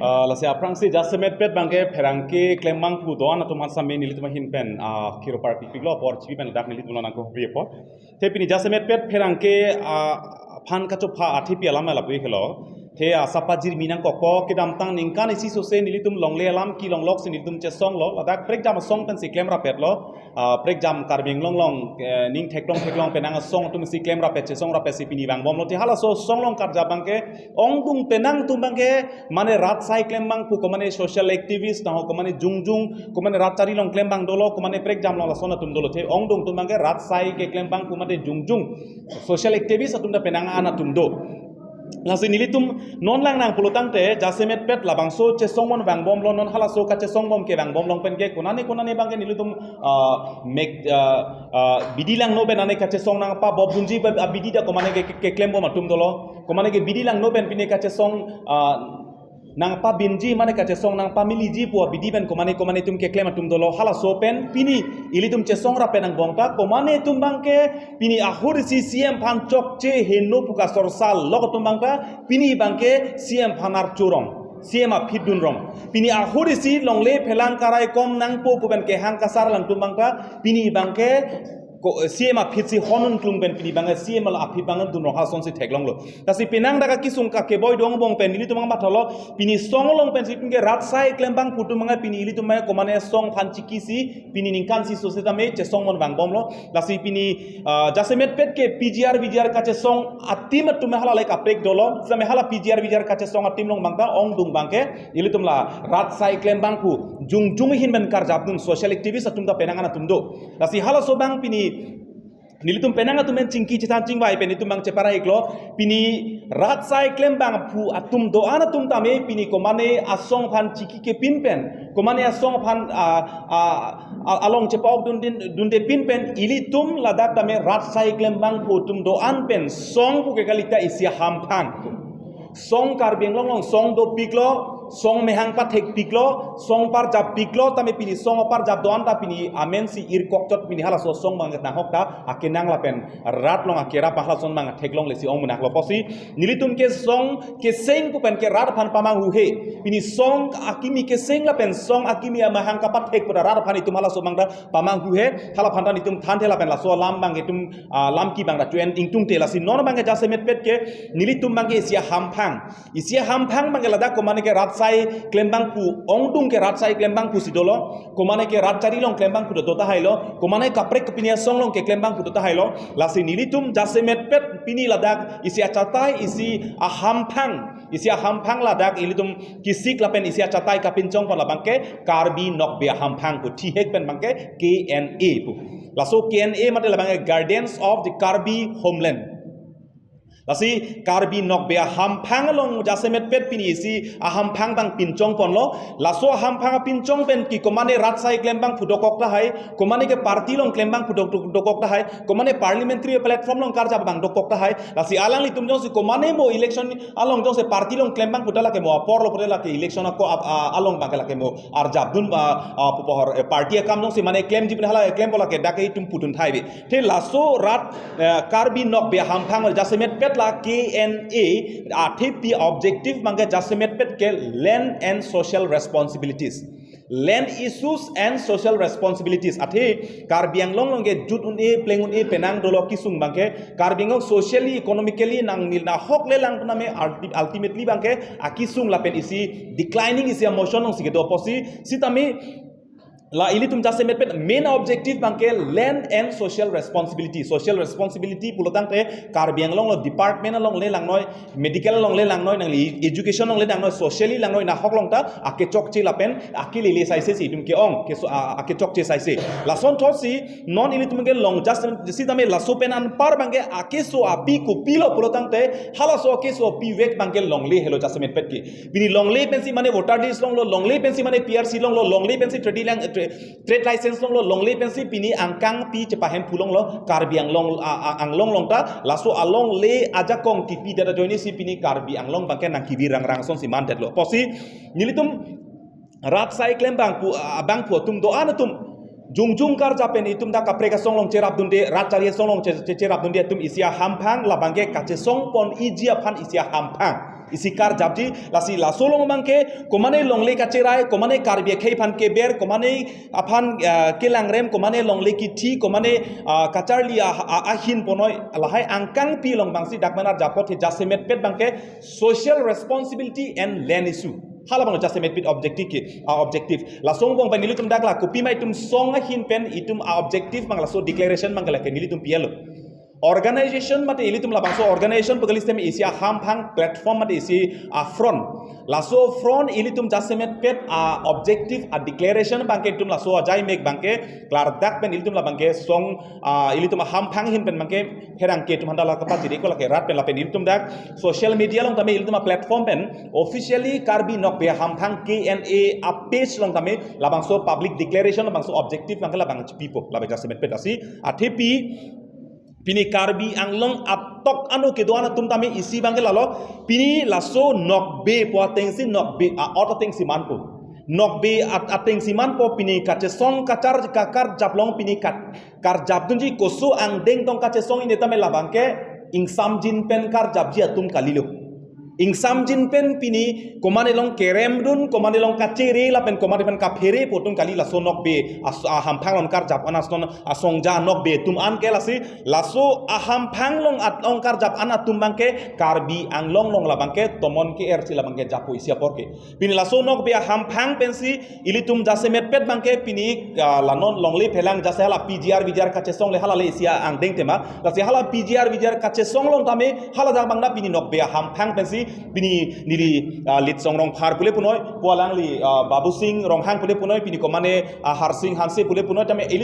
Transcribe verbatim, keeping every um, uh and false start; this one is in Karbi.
Ah, lasi aphrangsi jasemetpet abangke pherangke klembangphu do-an atum aphan sami nelitum ahin pen, ah, kiro parpikpiklo apor chipi pen ladak nelitum lo nangkokri apot. Te pini jasemetpet pherangke, ah, aphan kachopha athe pi alam lapu iklo. Te, ah, sapa jirmi nangkokpo kedamtang ningkan isi sose nelitum longle alam kelong loksi nelitum chesonglo. Ladak prekjam asong pensi klem rapetlo. Ah, prekjam Karbi Anglong along, eh, ning theklong theklong penang asong atumsi klem rapet chesong rapetsi pini vangbomlo. Te halaso asong along karjap abangke ongdung penang atum abangke mane rat asai klembangphu, komane social activist, naho komane jongjung, komane rat chari along klembang dolo, komane prekjam along lason atum dolo. Te ongdung atum abangke rat asai keklembangphu mate jongjung social activist atum ta penang an atum do. Lasi nelitum non lang nang pulotangte jasemetpet labangso chesongmon vangbomlo, non halaso kachesongbom ke vangbom along penke konane konane abangke nelitum, ah, mek, ah, ah, bidi langno pen ane kachesong nangpabobdunji ba, ah, bidi ta komane ke, ke, keklembom atum dolo. Komane ke bidi langno pen pine kachesong, ah, nangpabinji mane kachesong nangpamiliji pu abidi pen komane komane atum keklem atum dolo. Halaso pen pini ilitum chesong rapet angbong ta komane atum abangke pini ahut isi C M aphan chokche heno pu kasorsal lok atum abang ta pini abangke C M aphan archurong, C M aphi dunrong. Pini ahut isi longle phelang karai kom nangpo pu pen kehang kasar lang atum abang ta pini abangke ko, C M aphitsi hon unklung pen pini abangke C M aphi abang dunrong, hasonsi theklonglo. Lasi penang dak akesung kakeboi do angbong pen nelitum abang mathalo, pini asong along pensi pini ke rat asai klembangphu atum abangke pini ilitum abangke komane asong aphan chikisi pini ningkan isi sose tame chesongmon vangbomlo. Lasi pini, ah, jasemetpet ke P G R V G R kachesong atim atum halalai kaprek dolo. Same hala P G R V G R kachesong atim along abang ta ongdung abangke ilitum la rat asai klembangphu jongjung ahin pen karjapdun social activist atum ta penang an atum do. Lasi halaso abang pini nelitum penang atum pen chingki chethan chingvai pen itum abang chepara iklo, pini rat asai klembangphu atum do-an atum tame pini komane asong aphan chiki kepin pen, komane asong aphan, ah, ah, ah, along chepaok dundin, dunde pin pen ilitum ladak tame rat asai klembangphu atum do-an pen song pu ke kalita isi ahamphang. Song Karbi Anglong along song dopiklo, song mehang pathekpiklo, song parjappiklo, tame pini song aparjap do-an ta pini amensi irkokchot pini halaso song abang nahok ta akenang lapen rat along akerap halason abang theklonglesi ong munak lo pusi nelitum ke song keseng pu pen ke rat aphan pamanghuhe. Pini song akimi keseng lapen song akimi amahang kapathek pu ta rat aphan itum halaso abang ta pamanghuhe, hala aphan ta nelitum thanthe lapen laso alam abang itum, ah, lam ki abang ta chu-en ingtungte. Lasi non abangke jasemetpet ke nelitum abangke isi ahamphang. Isi ahamphang abangke ladak komane ke rat asai klembangphu, ongdung ke rat asai klembangphu si dolo, komane ke rat chari along klembangphu do tahai lo, komane kaprek ke pini asong along keklembangphu do tahai lo. Lasi nelitum jasemetpet pini ladak isi achatai, isi ahamphang, isi ahamphang ladak ilitum kisik lapen isi achatai kapinchongpon labangke Karbi Nokbe Ahamphang pu, thihek pen abangke K N A pu. Laso K N A mate labangke Guardians of the Karbi Homeland. Lasi Karbi Nokbe Ahamphang along jasemetpet pini isi ahamphang abang pinchongponlo. Laso ahamphang apinchong pen ke komane rat asai klembangphu dokok tahai, komane ke party along klembangphu dok-, dok-, dokok tahai, komane parliamentary platform along karjap abang dokok tahai. Lasi alanglitum jongsi komane mo election along jongsi party along klembangphu ta lake mo apor lo pute lake election ako ap-, a-, along abangke lake mo arjapdun ba, a, pupohor, eh, party akam jongsi mane klemji pen hala klempo lake dak itum pudun thai bi. Te laso rat, eh, Karbi Nokbe Ahamphang jasemetpet la K N A athe pi objective abangke jasemetpet ke land and social responsibilities. Land issues and social responsibilities. Athe Karbi Anglong along ke jut un-e, pleng un-e penang dolo kesung abangke Karbi Anglong socially, economically nangmil nahok le lang pename ulti-, ultimately abangke akesung lapen isi declining isi amotion alongsi kedo pusi, sitame la ilitum jasemetpet main objective abangke land and social responsibility. Social responsibility pulotangte Karbi Anglong lo department along le langnoi, medical along le langnoi, nangli education along le langnoi, socially langnoi, nahok along ta akechokche lapen akelele saise si itum ke-ong, ke so, a, akechokche saise. Lason thotsi non ilitum ke long just sitame laso pen anpar abangke akeso api kopilo pulotangte halaso akeso api vek abangke longle helo jasemetpet ke. Pini longle pensi mane voter list longlo, longle pensi mane P R C longlo, longle pensi trade lang, tra-, trade license longlo, longle pensi pini angkang pi chepahemphu longlo, Karbi Anglong, a, a, Anglong along ta, laso alongle ajakong kipi dada ajoinesi pini Karbi Anglong abangke nangkevir rangrang asonsi mandetlo. Pusi nelitum rat asai klembangphu, a, bangphu atum do-an atum jongjung karjap pen itum dak kaprek asong along cherapdunde, rat chari asong along che-, che-, cherapdunde atum isi ahamphang, labangke kachesongpon iji aphan isi ahamphang. isi karjapji. Lasi laso along abangke komane longle kacherai, komane Karbi akhei aphan keber, komane aphan, ah, kelangrem, komane longle kithi, komane, ah, kacharli a, a, ahin ponoi, lahai angkangpi along abangsi dak manar japot he jasemetpet abangke social responsibility and land issue. Hala abang jasemetpet objective ke, ah, objective. Laso angbong pen nelitum dak la kopima itum song ahin pen itum a-objective abang laso declaration abang ke lake nelitum pi-etlo. Organization mate ilitum labangso organization pu kali sitame isi ahamphang, platform mate isi a-front. Laso front ilitum jasemetpet a-objective a-declaration abangke itum laso ajai mek abangke klardak pen ilitum labangke song, ah, ilitum ahamphang ahin pen abangke pherangke atum aphanta la kapachini ko lake rat pen lapen ilitum dak social media along tame ilitum a-platform pen officially Karbi Nokbe Ahamphang K N A a-page along tame labangso public declaration labangso objective abangke labang chipipo, labang jasemetpet asi. Athepi pini Karbi Anglong atok ano kedo-an atum tame isi abangke lalo, pini laso nokbe pu atengsi nokbe a-ot atengsi manpo. Nokbe at-, atengsi manpo pini kachesong kachar kakarjap along pini kat-, karjapdunji koso angdeng tong kachesong-e tame labangke ingsamjin pen karjapji atum kalilo. Ingsamjin pen pini komane along keremdun, komane along kachere lapen komane pen kaphere pu atum kali laso nokbe as-, ahamphang along karjap an ason asongja nokbe atum anke. Lasi laso ahamphang along at-, along karjap an atum abangke Karbi Anglong along labangke tomon ke-ersi labangke japo isi apor ke. Pini laso nokbe ahamphang pensi ilitum jasemetpet abangke pini, ah, la non longle phelang jase hala P G R V G R kachesong le hala le isi angdeng tema. Lasi hala P G R V G R kachesong along tame hala dak abang na pini nokbe ahamphang pensi pini neli, ah, Litsong Rongphar pule punoi, pu alangli, ah, Babusing Ronghang pule punoi, pini komane, ah, Harsing Hanse pule punoi tame ili